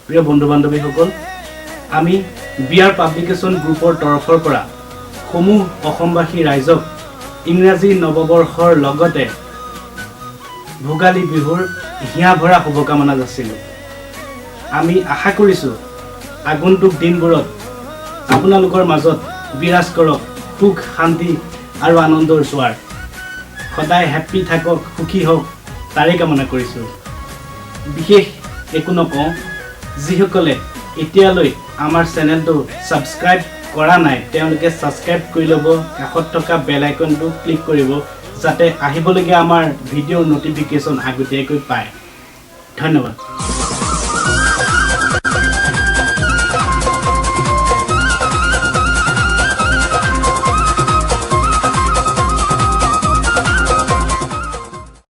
প্ৰিয় বন্ধু বান্ধৱীসকল, আমি বি আৰ পাব্লিকেশ্যন গ্ৰুপৰ তৰফৰ পৰা সমূহ অসমবাসী ৰাইজক ইংৰাজী নৱবৰ্ষৰ লগতে ভোগালী বিহুৰ হিয়া ভৰা শুভকামনা যাচিলোঁ। আমি আশা কৰিছোঁ, আগন্তুক দিনবোৰত আপোনালোকৰ মাজত বিৰাজ কৰক সুখ, শান্তি আৰু আনন্দৰ জোৱাৰ। সদায় হেপ্পী থাকক, সুখী হওক, তাৰে কামনা কৰিছোঁ। বিশেষ একো নকওঁ। যিসকলে এতিয়ালৈ আমাৰ চেনেলটো ছাবস্ক্ৰাইব কৰা নাই, তেওঁলোকে ছাবস্ক্ৰাইব কৰি ল'ব, কাষত থকা বেল আইকনটো ক্লিক কৰিব, যাতে আহিবলগীয়া আমাৰ ভিডিঅ'ৰ ন'টিফিকেশ্যন আগতীয়াকৈ পায়। ধন্যবাদ।